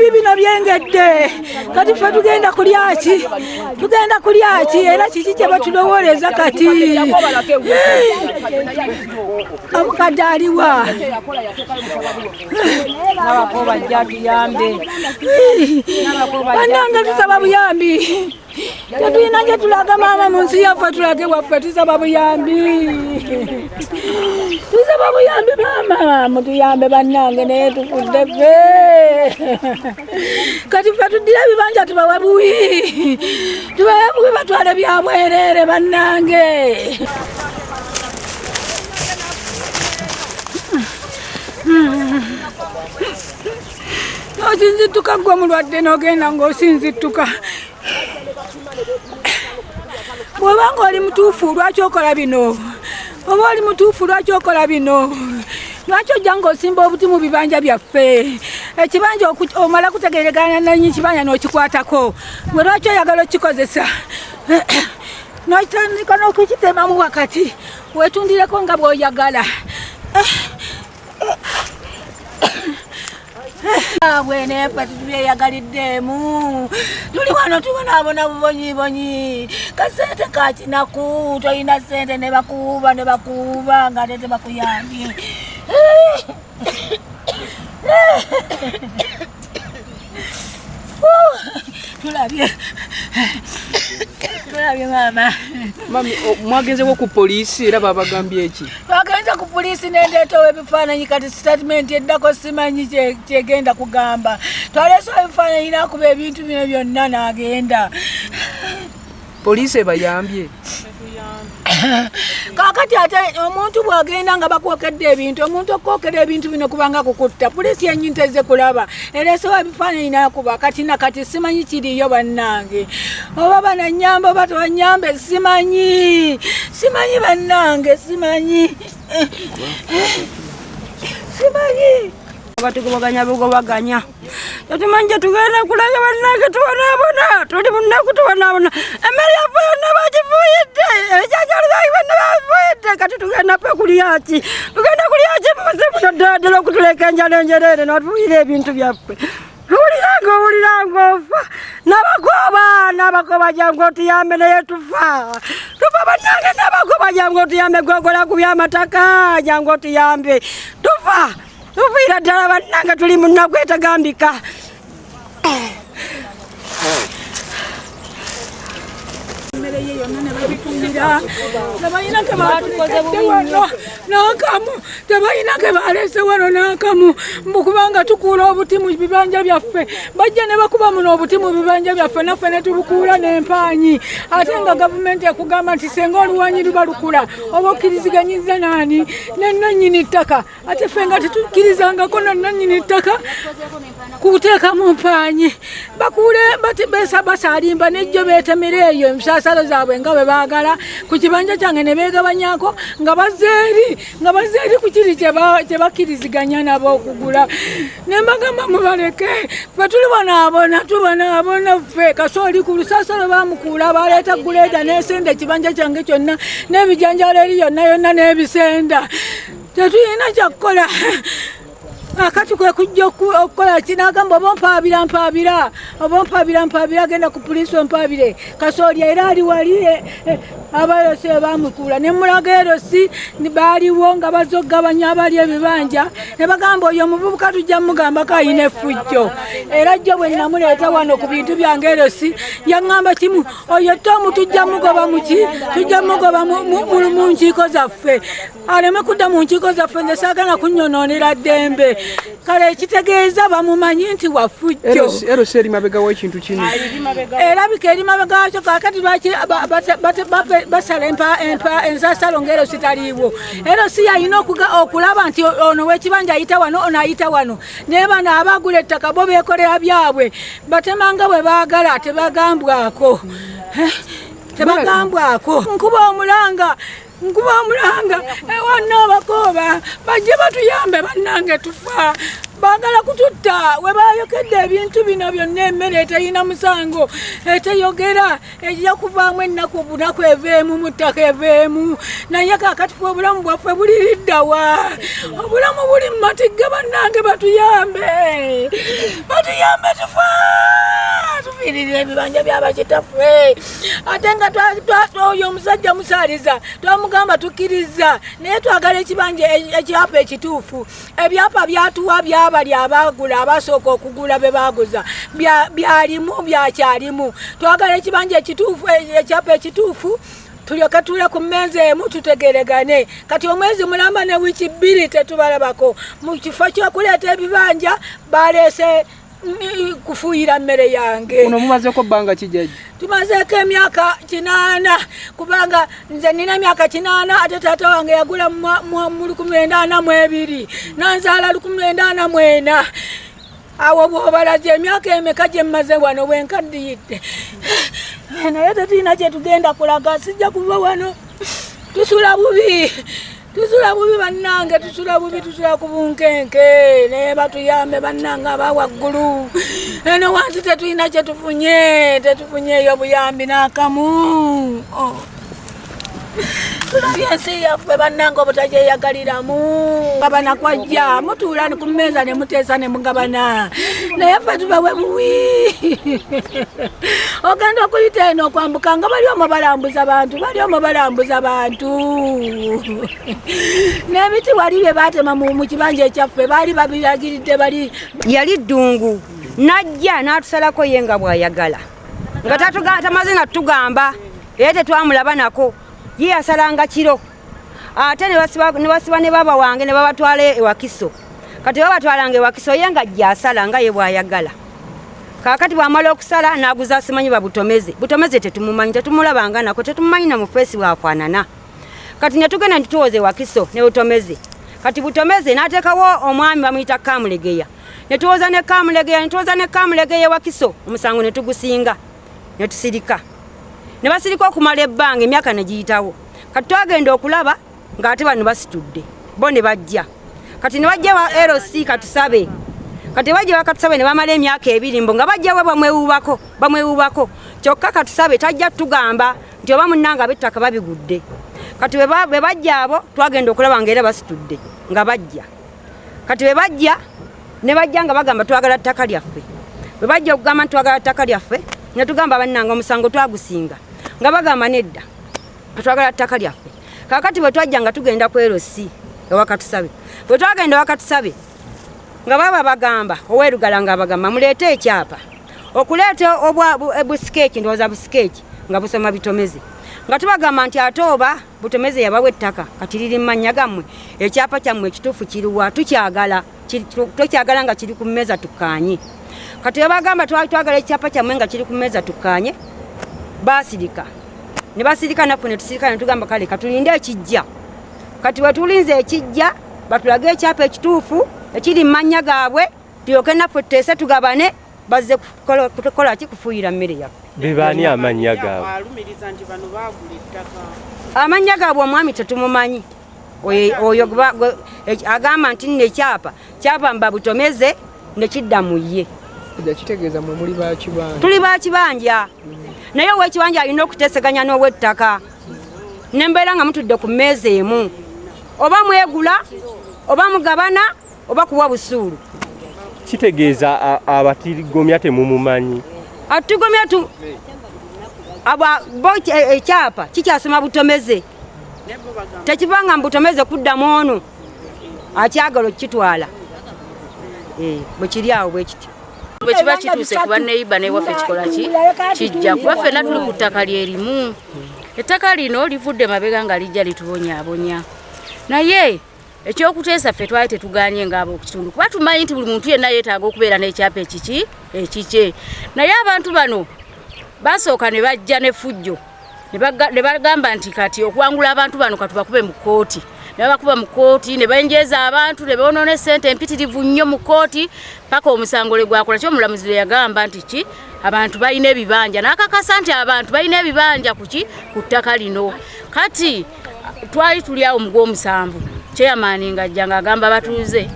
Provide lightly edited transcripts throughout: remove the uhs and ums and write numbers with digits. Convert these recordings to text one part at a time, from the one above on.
Bibino byengedde. Kati ffe tugenda kulya ki? Tugenda kulya ki? Era kiki kye batulowooleza kati? Omukadde aliwa? Bannange tusaba buyambi. Tetulina gye tulaga maama mu nsi yaffe, tulage waffe. Tusaba buyambi, tusaba buyambi maama, mutuyambe bannange, naye tufudde ffe. Kati ffe tuddire ebibanja tubawe buwi, tubawe buwi, batwale byabwereere bannange. Nosinzittuka gwe omulwadde, n'ogenda ng'osinzittuka. Bw'oba ng'oli mutuufu, lwaki okola bino? Oba oli mutuufu, lwaki okola bino? Lwaki ojja ng'osimba obuti mu bibanja byaffe? Ekibanja omala kutegeregana nanyi kibanja n'okikwatako, gwe lwaki oyagala okikozesa n'otandika n'okukitemamu wakati weetundireko nga bw'oyagala? Bwe nefe tubyeyagaliddemu, tuli wano tubonaabona bubonyibonyi. Kasente ka kinaku, tolina sente ne bakuuba ne bakuuba nga ate tebakuyambye. Tulabye, tulabye maama. Mami, mwagenzewo ku poliisi era babagambye eki? Twagenze ku poliisi nendeetawo ebifaananyi. Kati sitatimenti eddako simanyi kyegenda kugamba. Twaleesewo ebifaananyi, nakuba ebintu bino byonna n'agenda. Poliisi ebayambye? Kakati ate omuntu bw'agenda nga bakwokedde ebintu, omuntu okwokera ebintu bino kubanga kukutta, poliisi yenyini tezze kulaba, ereesewo ebifaananyi nakuba. Kati nakati simanyi kiriyo bannange, oba bananyamba oba tebanyambe, simanyi, simanyi bannange, simanyi, simanyi. Batugobaganya bugobaganya, tetumanyi gye tugenda kulaga bannange. Tubonaabona, tuli munaku, tubonaabona. Emmere yaffe yonna bagifuuyidde, ebijanjalo byange byonna babifuuyidde. Kati tugenda ffe kulya ki? Tugenda kulya ki mu nsi muno? Ddala ddala okutuleka enjala enjereere n'otufuuyira ebintu byaffe. Owuliranga, owuliranga ofa. Nabagoba, nabagoba, jangu otuyambe, naye tufa, tufa bannange. Nabagoba, jangu otuyambe, gwogola ku byamataka, jangu otuyambe, tufa, tufiira ddala bannange. Tuli mu nnaku etagambika. Emmere ye yonna ne bagitumira, tebalina ke batulekedde wano n'akamu, tebalina ke balese wano n'akamu. Mbu kubanga tukuula obuti mu bibanja byaffe, bajja ne bakuba muno obuti mu bibanja byaffe, naffe ne tubukuula n'empaanyi. Ate nga gavumenti ekugamba nti senga oluwanyi luba lukula oba okkiriziganyiza naani? Nenannyini ttaka. Ate ffe nga tetukkirizangako nannannyini ttaka kuteekamu mpaanyi. Bakuule basaalimba nejjo, beetemera eyo emisaasalo zaabwe nga bwe baagala ku kibanja kyange ne beegabanyako nga bazze eri, nga bazze eri ku kiri kye bakkiriziganya nabo okugula. Ne mbagamba mubaleke, ffe tuli bonaabona, tubonaabona ffe. Kasooli ku lusaasalo bamukuula, baleeta guleeda n'esenda ekibanja kyange kyonna n'ebijanjalo eri yonna yonna n'ebisenda. Tetulina kyakukola. Akati kwe kujja okukola kinagamba, oba ompaabira mpaabira, oba ompaabira mpaabira, agenda ku puliisi ompaabire. Kasooli era ali wali, abaerosi bamukuula ne mulaga erosi baaliwo nga bazze okugabanya abali ebibanja, ne bagamba oyo omuvubuka tujja mugambako ayina effujjo. Era jjo bwe namuleeta wano ku bintu byange, erosi yaŋŋamba kimu: oyo Tomu tujja mugoba muki, tujja mugoba mu nkiiko zaffe, aleme kudda mu nkiiko zaffe. Nze saagala kunyonoonera ddembe. Kale ekitegeeza bamumanyi nti wafujjo. Erosi eri mabega w'ekintu kino. Erabika eri mabega wakyo. Kakati lwaki basala ensasalo nga erosi taliiwo? Erosi yalina okulaba nti ono w'ekibanja ayita wano, ono ayita wano. Naye bano abagula ettaka bo beekolera byabwe, batemanga bwe baagala, tebagambwako, tebagambwako. Nkuba omulanga, nkuba omulanga ewanna abakooba bajje batuyambe bannange, tufa, baagala kututta. We bayokedde ebintu bino byonna, emmere eteyina musango, eteyogera, ejja kuvaamu ennaku obunaku, eveemu mu ttaka, eveemu. Naye kaakati fe obulamu bwaffe buliriddawa? Obulamu buli mu matigga bannange, batuyambe, batuyambe. Batuyambe, tufa tufiirira ebibanja byabakitaffe. Ate nga oyo omusajja musaaliza twamugamba tukkiriza, naye twagala ekibanja ekyapa ekituufu. Ebyapa byatuwa byabali abagula, abasooka okugula be baguza byalimu byakyalimu. Twagala ekibanja ekituufu, ekyapa ekituufu, tulyoke tuule ku mmeeza emu tutegeregane. Kati omwezi mulamba ne wiiki 2 tetubalabako. Mu kifo ky'okuleeta ebibanja baleese kufuuyira mmere yange. Kuno mumazeeko bbanga ki, jjajja? Tumazeeko emyaka 80, kubanga nze nina emyaka 80, ate taata wange yagula mu 1942, nanzaala 1944. Awo bw'obalaze emyaka emeka gye mmaze wano bwenkaddiyidde, naye tetulina kye tugenda kulaga. Sijja kuva wano. Tusula bubi, tusula bubi bannange, tusula bubi, tusula ku bunkenke. Naye batuyambe bannange aba waggulu, eno wansi tetulina kye tufunye, tetufunyeeyo buyambi n'akamu. Oh. Tulabye ensi yaffe bannange obutakyeyagaliramu. Gabana kwajja, mutuula ku mmeeza ne muteesa ne mugabana, naye ffe tubawe buwi. Ogenda okuyita eno okwambuka nga bali omwo balambuza bantu, bali omwo balambuza bantu. N'emiti wali bye baatema mu kibanja ekyaffe baali babiragiridde bali. Yali ddungu, najja n'atusalako ye nga bw'ayagala, nga tamaze natugamba, era tetwamulaba nako. Ye yasalanga kiro, ate ne basiba ne baba wange ne babatwala ewakiso. Kati babatwalanga ewakiso, ye nga ajja asala nga ye bw'ayagala. Kaakati bw'amala okusala n'aguza simanyi babutomeze. Butomeze tetumumanyi, tetumulabanga nako, tetumumanyi na mufeesi bw'afaanana. Kati ne tugenda ntituwoza ewakiso ne butomeze. Kati butomeze n'ateekawo omwami bamuyita Kamulegeya, ne tuwoza ne Kamulegeya, ne tuwoza ne Kamulegeya ewakiso, omusango ne tugusinga, ne tusirika, ne basirika okumala ebbanga, emyaka ne giyitawo. Kati twagenda okulaba ng'ate bano basitudde bo ne bajja. Kati ne bajja wa LC Katusabe. Kati bajja wa Katusabe ne bamala emyaka 2 mbu nga bajja we bamwewuubako, bamwewuubako. Kyokka Katusabe tajja tugamba nti oba munnange ab'ettaka babigudde. Kati bwe bajja abo twagenda okulaba ng'era basitudde nga bajja. Kati bwe bajja ne bajja nga bagamba twagala ttaka lyaffe. Bwe bajja okugamba nti twagala ttaka lyaffe, ne tugamba bannange omusango twagusinga, nga bagamba nedda twagala ttaka lyaffe. Kaakati bwe twajja nga tugenda ku LC ewa Katusabe, bwe twagenda ewa Katusabe nga baba bagamba owerugala nga bagamba muleete ekyapa, okuleeta busikeeki, ndowooza busikeeki nga busoma bitomeze, nga tubagamba nti ate oba butomeze yabawa ettaka kati liri mu mannya gammwe, ekyapa kyammwe ekituufu kiruwa? Tukyagala, tokyagala nga kiri ku mmeeza tukkaanye. Kati bwe bagamba twagala ekyapa kyammwe nga kiri ku mmeeza tukkaanye, baasirika ne basirika, naffe ne tusirika ne tugamba kale katulinde ekijja. Kati bwe tulinze ekijja batulage ekyapa ekituufu ekiri mu mannya gaabwe, tulyoke naffe tuteese tugabane. Bazze kukola ki? Kufuuyira mmere yaffe. Bebaani amannya gaabwe? Alumiriza nti bano baagula ettaka. Amannya gaabwe omwami tetumumanyi. Oyo agamba nti nno ekyapa kyava mba butomeze ne kidda mu ye. Ejja kitegeeza mwe muli bakibanja. Tuli bakibanja, naye ow'ekibanja alina okuteeseganya n'ow'ettaka nembeera nga mutudde ku mmeeza emu, oba mwegula oba mugabana oba kuwa busuulu. Kitegeeza abatigomya temumumanyi? Atugomya tu aba bo ekyapa kikyasoma butomeze, tekivanga mu butomeze kuddamu ono akyagala okukitwala. Bwe kiri awo bwe kityo. Bwe kiba kituuse kuba neyiba newaffe kikola ki kijja kuba ffenna tuli ku ttaka lyerimu. Ettaka lino livudde mabega nga lijja litubonyaabonya, naye ekyokuteesa ffe twali tetuganye ng'ab'okukitundu, kuba tumanyi nti buli muntu yenna yeetaaga okubeera n'ekyapa ekiki ekikye. Naye abantu bano basooka ne bajja n'effujjo ne bagamba nti kati okuwangula abantu bano katubakube mu kkooti, ne babakuba mu kkooti ne benjeeza abantu ne bonoona essente empitirivu nnyo mu kkooti paka omusango lwe gwakola ki omulamuzi lwe yagamba nti ki abantu balina ebibanja, n'akakasa nti abantu balina ebibanja kuki ku ttaka lino. Kati twali tuli awo mu gw'omusanvu, chairman ng'ajja ng'agamba batuuze,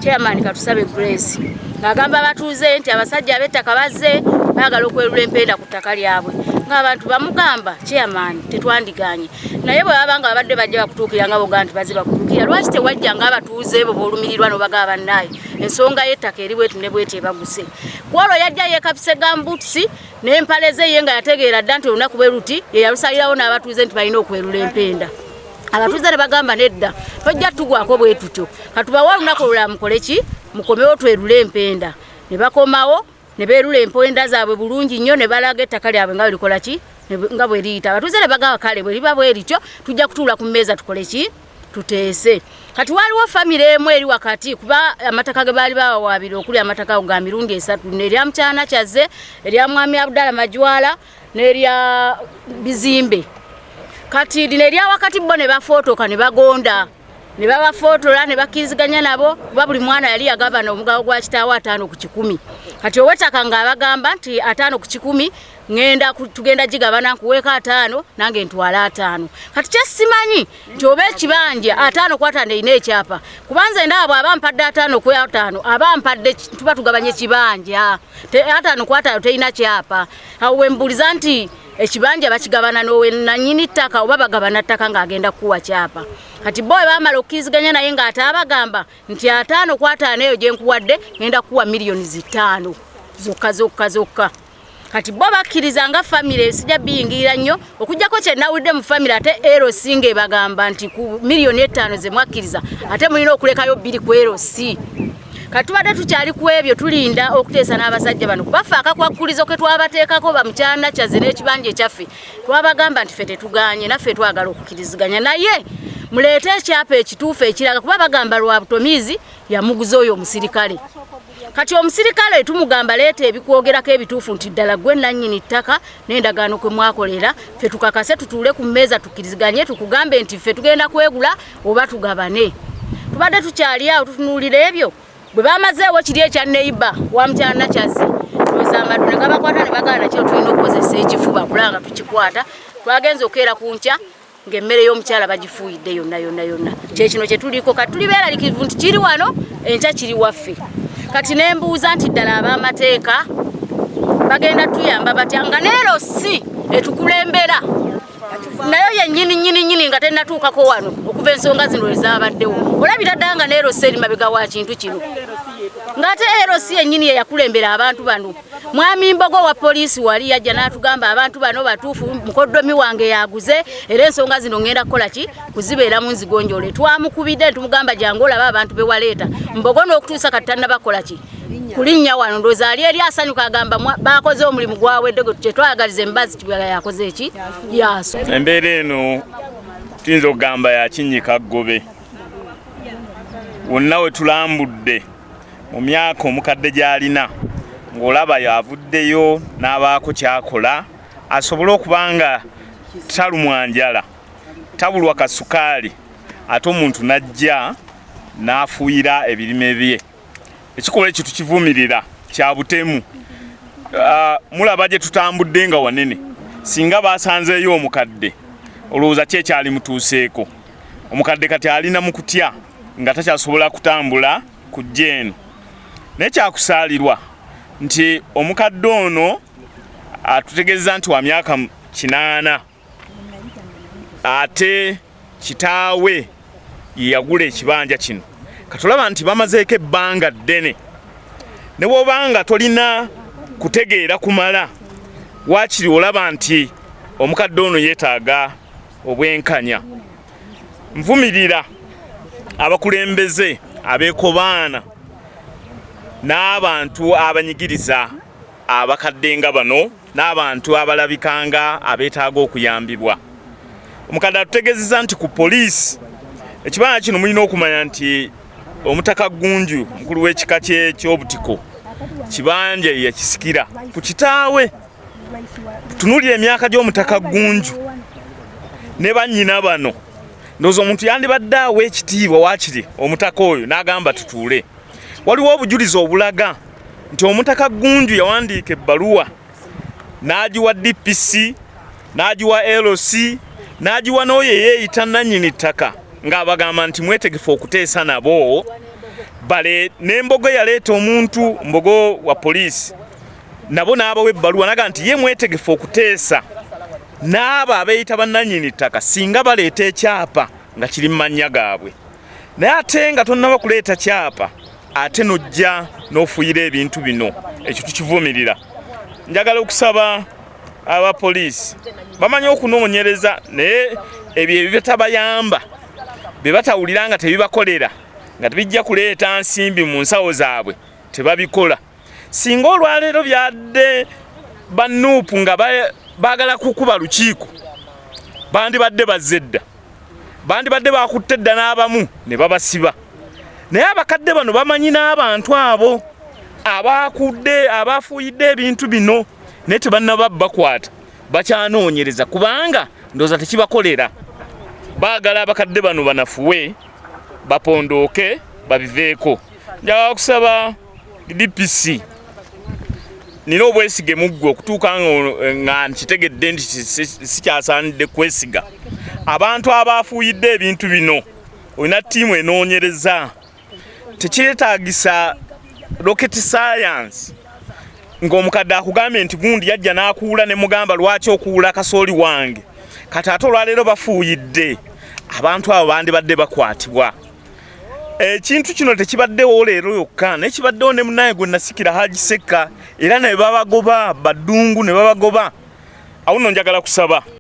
chairman Katusabe Grace. Ng'agamba abatuuze nti abasajja ab'ettaka bazze baagala okwerula empenda ku ttaka lyabwe, ng'abantu bamugamba chairman tetwandiganye, naye bwe baba nga babadde bajja bakutuukira nga bogaa nti bazze bakutuukira, lwaki tewajja ng'abatuuze bo b'olumirirwa n'obagaba bannaaye ensonga y'ettaka eri bwetu ne bweti ebaguse. Kwolwo yajja yeekapise gambuutusi n'empale ze ye nga yategeera dda nti olunaku bwe luti ye yalusalirawo n'abatuuze nti balina okwerula empenda. Abatuuze ne bagamba nedda, tojja tugwako bwe tutyo, katubawe olunaku olulala mukole ki, mukomewo twerule empenda. Ne bakomawo ne beerula empenda zaabwe bulungi nnyo ne balaga ettaka lyabwe nga bwe likola ki, nga bwe liyita. Abatuuze ne bagamba kale bwe liba bwe lityo tujja kutuula ku mmeeza tukole ki, tuteese. Kati waliwo famire emu eri wakati, kuba amataka ge baali bawawaabira okuli amataka ago ga mirundi esatu, erya Mukyana Kyazze, erya Mwami Abdala Majwala n'erya Bizimbe. Kati lino erya wakati bo ne bafootoka ne bagonda ne babafootola ne bakkiriziganya nabo, kuba buli mwana yali yagabana omugabo gwa kitaawe 5 ku 100. Kati ow'ettaka ng'abagamba nti 5 ku 100 ŋŋenda tugenda gigabana, nkuweeko 5 nange ntwale 5. Kati kyesimanyi nti oba ekibanja 5 ku 5 erina ekyapa, kubanze ndaba bw'aba mpadde 5 ku 5 aba mpadde tuba tugabanye ekibanja 5 ku 5 terina kyapa. Awo we mbuuliza nti ekibanja bakigabana n'owe nannyini ttaka oba bagabana ttaka ng'agenda kukuwa kyapa. Kati bo bwe baamala okukkiriziganya naye ng'ate abagamba nti 5 ku 5 eyo gye nkuwadde ngenda kukuwa miliyoni 5 zokka zokka zokka. Kati bo bakkiriza nga famire, sijja biyingirira nnyo okuggyako kye nawulidde mu famire, ate LC ng'ebagamba nti ku miliyoni 5 ze mwakkiriza ate mulina okulekayo 2 ku LC. Kati tubadde tukyali ku ebyo tulinda okuteesa n'abasajja bano, kuba ffe akakwakkulizo ke twabateekako bamukyana Kyazze n'ekibanja ekyaffe, twabagamba nti ffe tetuganye, naffe twagala okukkiriziganya, naye muleete ekyapa ekituufu ekiraga, kuba bagamba lwa butomiizi yamuguza oyo omusirikale. Kati omusirikale tumugamba leeta ebikwogerako ebituufu nti ddala gwe nannyini ttaka n'endagaano kwe mwakolera, ffe tukakase tutuule ku mmeeza tukkiriziganye, tukugambe nti ffe tugenda kwegula oba tugabane. Tubadde tukyali awo tutunuulira ebyo, bwe bamazeewo kiri ekya neiba wa Mukyana Kyazze, ndowooza amaddu ne gabakwata ne bagaana kino tulina okukozesa ekifuba kulaba nga tukikwata. Twagenze okukeera ku nkya ng'emmere y'omukyala bagifuuyidde yonna yonna yonna. Kyekino kye tuliko kati, tuli beeraliikirivu nti kiri wano enkya kiri waffe. Kati ne mbuuza nti ddala ab'amateeka bagenda tuyamba batya nga neero si etukulembera nayo yennyini nnyini nnyini nga tennatuukako wano okuva ensonga zino ezaabaddewo. Olabira ddala nga neero si eri mabega wa kintu kino, ng'ate LC yennyini ye yakulembera abantu bano. Mwami Mbogo wa poliisi wali yajja n'atugamba abantu bano batuufu, mukoddomi wange yaguze, era ensonga zino ŋŋenda kukola ki, kuzibeeramu nzigonjole. Twamukubidde ne tumugamba jangu olabe abantu be waleeta. Mbogo n'okutuusa kati tannabakola ki, kulinnya wano. Ndowooza ali eri asanyuka agamba bakoze omulimu gwawedde gwe kyetwayagaliza embazzi kibuyaga yakoze eki yaaso. Embeera eno tuyinza okugamba yakinnyika ggobe. Wonna we tulambudde mu myaka omukadde gy'alina, ng'olaba yavuddeyo n'abaako ky'akola asobole okuba nga talumwa njala, tabulwa kasukaali, ate omuntu n'ajja n'afuuyira ebirime bye. Ekikolwa ekyo tukivumirira, kya butemu. Mulaba gye tutambudde nga wanene, singa basanzeeyo omukadde olowooza ki ekyali mutuuseeko? Omukadde kati alina mu kutya nga takyasobola kutambula kujja eno. Naye kyakusaalirwa nti omukadde ono atutegeeza nti wa myaka 80, ate kitaawe ye yagula ekibanja kino. Katulaba nti bamazeeko ebbanga ddene, ne bw'obanga tolina kutegeera kumala, waakiri olaba nti omukadde ono yeetaaga obwenkanya. Nvumirira abakulembeze abeekobaana n'abantu abanyigiriza abakadde nga bano n'abantu abalabikanga abeetaaga okuyambibwa. Omukadde atutegeezezza nti ku poliisi ekibanja kino mulina okumanya nti Omutaka Ggunju mukulu w'ekika ky'Obutiko kibanja yakisikira ku kitaawe. Tunuulira emyaka gy'Omutaka Ggunju ne bannyina bano, ndowooza omuntu yandibadde awa ekitiibwa waakiri omutaka oyo n'agamba tutuule. Waliwo obujulizi obulaga nti Omutaka Ggunju yawandiika ebbaluwa n'agiwa DPC, n'agiwa LC, n'agiwa n'oyo eyeeyita nannyini ttaka, ng'abagamba nti mwetegefu okuteesa nabo Bale n'embogo yaleeta omuntu mbogo wa poliisi nabo n'abawa ebbaluwa naga nti ye mwetegefu okuteesa n'abo abeeyita bannannyini ttaka singa baleeta ekyapa nga kiri mu mannya gaabwe. Naye ate nga tonnaba kuleeta kyapa ate n'ojja n'ofuuyira ebintu bino, ekyo tukivumirira. Njagala okusaba abapoliisi bamanyi okunoonyereza, naye ebyo ebitabayamba bye batawulira nga tebibakolera, nga tebijja kuleeta nsimbi mu nsawo zaabwe, tebabikola. Singa olwaleero byadde bannuupu nga baagala kukuba lukiiko, bandibadde bazze dda, bandibadde bakutte dda n'abamu ne babasiba. Naye abakadde bano bamanyi n'abantu abo abakudde abafuuyidde ebintu bino, naye tebannaba bakwata, bakyanoonyereza kubanga ndowooza tekibakolera. Baagala abakadde bano banafuwe, bapondooke, babiveeko. Njagala kusaba DPC, nina obwesige mu ggwe okutuuka nga nkitegedde nti sikyasaanidde kwesiga abantu abafuuyidde ebintu bino. Olina ttiimu enoonyereza, tekyetaagisa rocket science ng'omukadde akugambye nti gundi yajja n'akuula ne mugamba lwaki okuula kasooli wange, kati ate olwaleero bafuuyidde. Abantu abo bandibadde bakwatibwa. Ekintu kino tekibaddewo leero yokka, naye kibaddewo ne munnaye gwe nasikira Haji Sekka, era ne babagoba baddungu ne babagoba. Awo nno njagala kusaba.